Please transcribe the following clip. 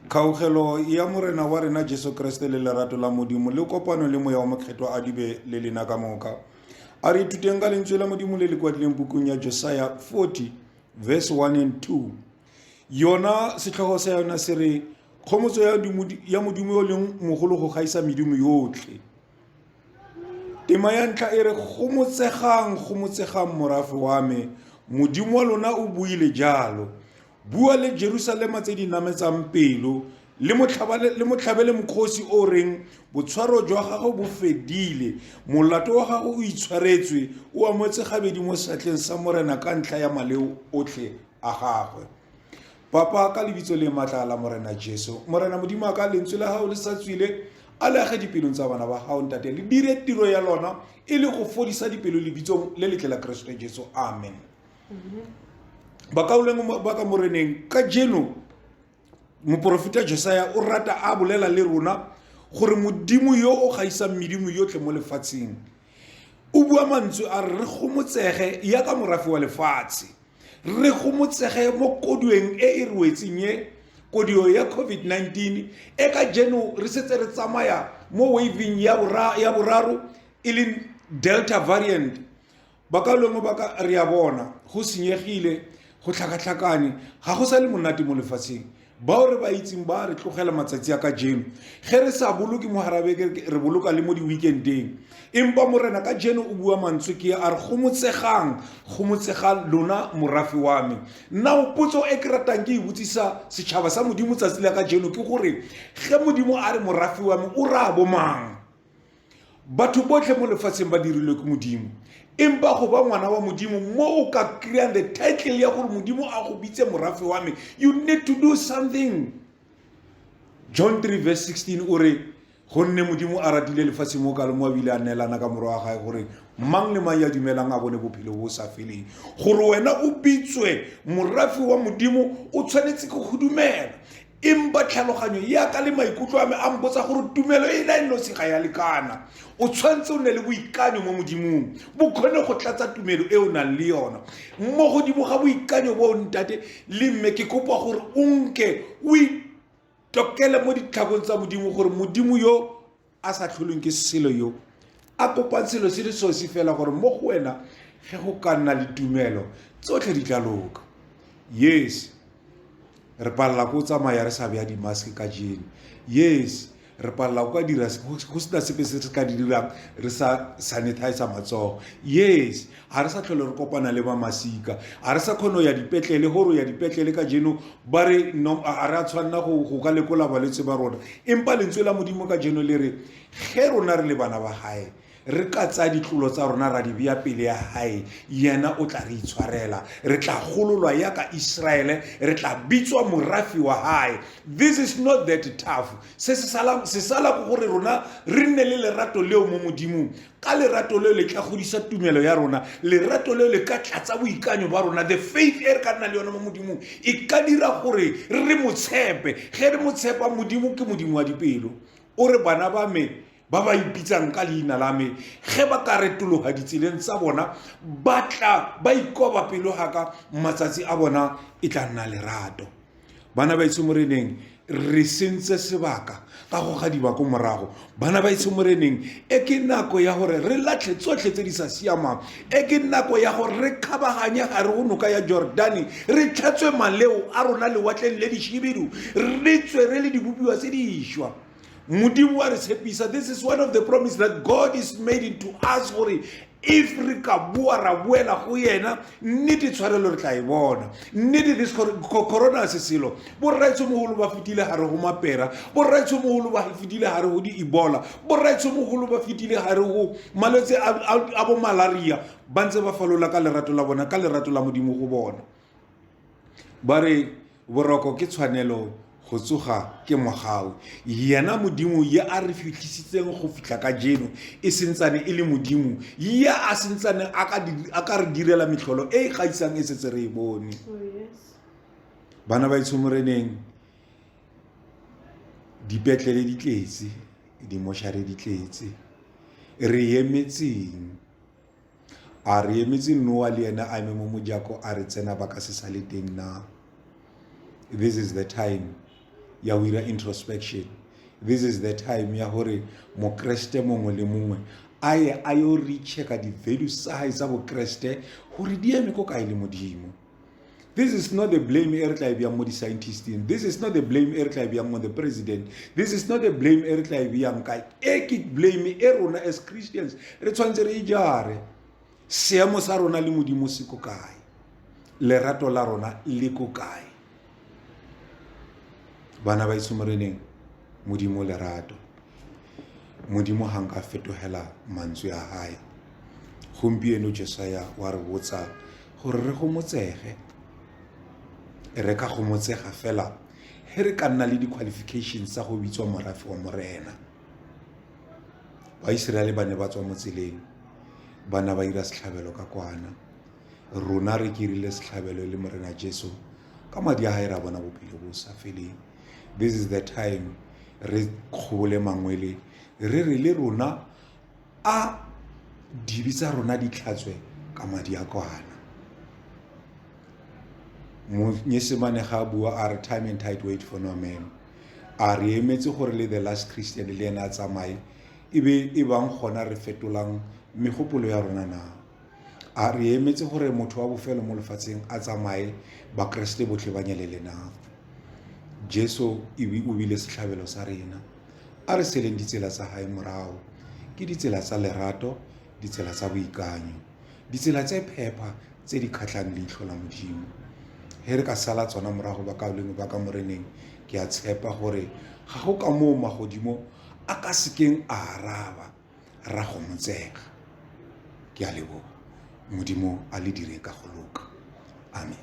Kgaugelo ya Morena wa rena Jesu Kriste le lerato la Modimo le kopano le Moya wa Mokgethwa a di be le lena ka moka. A re ithuteng ka lentswe la Modimo le le kwadileng pukung ya Jesaya 40 verse 1 and 2. Yona setlhogo sa yona se re kgomotso ya Modimo yo leng mogolo go gaisa medimo yotlhe. Tema ya ntlha e re gomotsegang, gomotsegang morafe wa me, Modimo wa lona o buile jalo. Bua le Jerusalema tse di nametsang pelo, le motlhabele mokgosi o reng botshwaro jwa gago bo fedile, molato wa gago o itshwaretswe, o amotse gabedi mo seatleng sa Morena ka ntlha ya maleo otlhe a gagwe. Papa, ka lebitso le maatla la Morena Jesu, Morena Modimo a ka lentswe la gago le sa tswile, a le age dipelong tsa bana ba gago, ntate, le dire tiro ya lona e le go fodisa dipelo lebitsong le letle la Keresete Jesu. Amen. Bakaulengwe ba ka moreneng, ka jeno moporofeta Jesaya o rata a bolela le rona gore Modimo yo o gaisang medimo yotlhe mo lefatsheng o bua mantswe a re re gomotsege ya ka morafe wa lefatshe, re gomotsege mo kodueng e e re wetseng e kodio ya COVID-19 e ka jeno re setse re tsamaya mo waving ya boraro e leng Delta variant. Bakaulengwe ba ka, re a bona go senyegile, go tlhakatlhakane, ga go sa le monate mo lefatsheng. Bao re ba itseng ba re tlogela matsatsi a kajeno. Ge re sa boloke mo hara beke, re boloka le mo di-weekendeng. Empa Morena ka jeno o bua mantswe ke a re gomotsegang, gomotsegang lona morafe wa me. Nao potso e ke ratang ke e botsisa setšhaba sa Modimo tsatsi la kajeno ke gore ge Modimo a re morafe wa me o raya bomang? Batho botlhe mo lefatsheng ba dirilwe ke Modimo. Empa go ba ngwana wa Modimo mo o ka kry-ang the title ya gore Modimo a go bitse morafe wa me, you need to do something. John 3 verse 16 o re gonne Modimo a ratile lefatshe mo kalo mo a bile a neelana ka morwa wa gae gore mang le mang ya dumelang a bone bophelo bo sa feleng. Gore wena o bitswe morafe wa Modimo o tshwanetse ke go dumela. Empa tlhaloganyo ya ka le maikutlo a me a mpotsa gore tumelo e na e nosi ga ya lekana. O tshwanetse o nne le boikanyo mo Modimong, bo kgone go tlatsa tumelo e o nang le yona. Mo godimo ga boikanyo bo ntate le mme, ke kopa gore o nke o itokele mo ditlhakong tsa Modimo gore Modimo yo a sa tlholweng ke selo yo a kopang selo se le sosi fela gore mo go wena ge go ka nna le tumelo tsotlhe di tla loka. Yes, re palela ko tsamaya re sa beya di-mask ka jeno. Yes, re palela ko ka dira go sena sepe se re ka di dirang re sa sanitizer matsogo. Yes, ga re sa tlhole re kopana le ba masika, ga re sa kgone go ya dipetlele, gore o ya dipetlele ka jeno ba re ga re a tshwanela go ka lekola balwetse ba rona. Empa lentswe la Modimo ka jeno le re ge rona re le bana ba gae re ka tsaya ditlolo tsa rona ra di bea pele ya gae, yena o tla re itshwarela, re tla gololwa yaka Iseraele, re tla bitswa morafe wa gae. This is not that tough. Se se sala se sala ke gore rona re nne le lerato leo mo Modimong. Ka lerato leo le tla godisa tumelo ya rona, lerato leo le ka tlatsa boikanyo ba rona. The faith e re ka nna le yone mo Modimong e ka dira gore re mo tshepe. Ge re mo tshepa, Modimo ke Modimo wa dipelo. O re bana ba me ba ba ipitsang ka leina la me, ge ba ka retologa ditseleng tsa bona, ba tla ba ikoba pelo ga ka, matsatsi a bona e tla nna lerato. Bana ba etsho moreneng, re sentse sebaka ka go gadiba ko morago. Bana ba etsho moreneng, e ke nako ya gore re latlhe tsotlhe tse di sa siamang. E ke nako ya gore re kgabaganye gare go noka ya Jordane, re tlhatswe maleo a rona lewatleng le dišibidu, re tswe re le dibopiwa tse dišwa. Modimo wa re tshepisa. This is one of the promise that God is made into us gore if re ka boa ra boela go yena, nnete tshwarelo re tla e bona. Nnete this corona se selo. Borraetsho mogolo ba fetile gare go mapera, borraetsho mogolo ba fetile gare go di-ebola, borraetsho mogolo ba fetile gare go malwetse a bo malaria, ba ntse ba falola ka lerato la bona, ka lerato la Modimo go bona. Ba re boroko ke tshwanelo, go tsoga ke mogau. Yena Modimo ye a re fitlhisitseng go fitlha ka jeno e sentsane e le Modimo ye a sentsane a ka re direla metlholo e e gaisang e setse re e bone. Oh, yes. Bana ba etsho moreneng, dipetlele di tletse, dimošare di tletse, re emetseng? A re emetse Noa le ena a eme mo mojako a re tsena ba ka se sa le teng na? This is the time. ya go ira introspection. This is the time ya gore mokreste mongwe le mongwe a ye a yo rechecka di-values tsa gae tsa bokreste gore di eme ko kae le Modimo. This is not the blame e re tla e beyang mo di-scientisteng. This is not the blame e re tla e beyang mo the president. This is not the blame e re tla e beyang kae. E ke blame e rona as Christians re tshwanetse re e jare. Seemo sa rona le Modimo se ko kae? Lerato la rona le ko kae? Bana ba etsho moreneng, Modimo lerato. Modimo ga nka fetogela mantswe a gae. Gompieno Jesaya wa re botsa gore re gomotsege. Re ka gomotsega fela he re ka nna le di-qualifications tsa go bitswa morafe wa Morena. Baiseraele ba ne ba tswa mo tseleng, ba na ba ira setlhabelo ka kwana. Rona re kirile setlhabelo le Morena Jesu, ka madi a gae ra bona bophelo bo sa feleng. This is the time re kgobole mangwele re re le rona a dibe tsa rona di tlhatswe ka madi a kwana. Monyesemane ga a bua a re time and tide wait for no man. A re emetse gore le the last Christian le ena a tsamaye e be e bang gona re fetolang megopolo ya rona na? A re emetse gore motho wa bofelo mo lefatsheng a tsamaye bakeresete botlhe ba nyelele na? Jesu o bile setlhabelo sa rena. A re seleng ditsela tsa gae morago. Ke ditsela tsa lerato, ditsela tsa boikanyo, ditsela tse phepa tse di kgatlhang leitlho la Modimo. He re ka sala tsona morago bakaulengwe ba ka moreneng, ke a tshepa gore ga go ka moo magodimo a ka sekeng a araba ra gomotsega. Ke a leboga. Modimo a le dire ka go loka. Amen.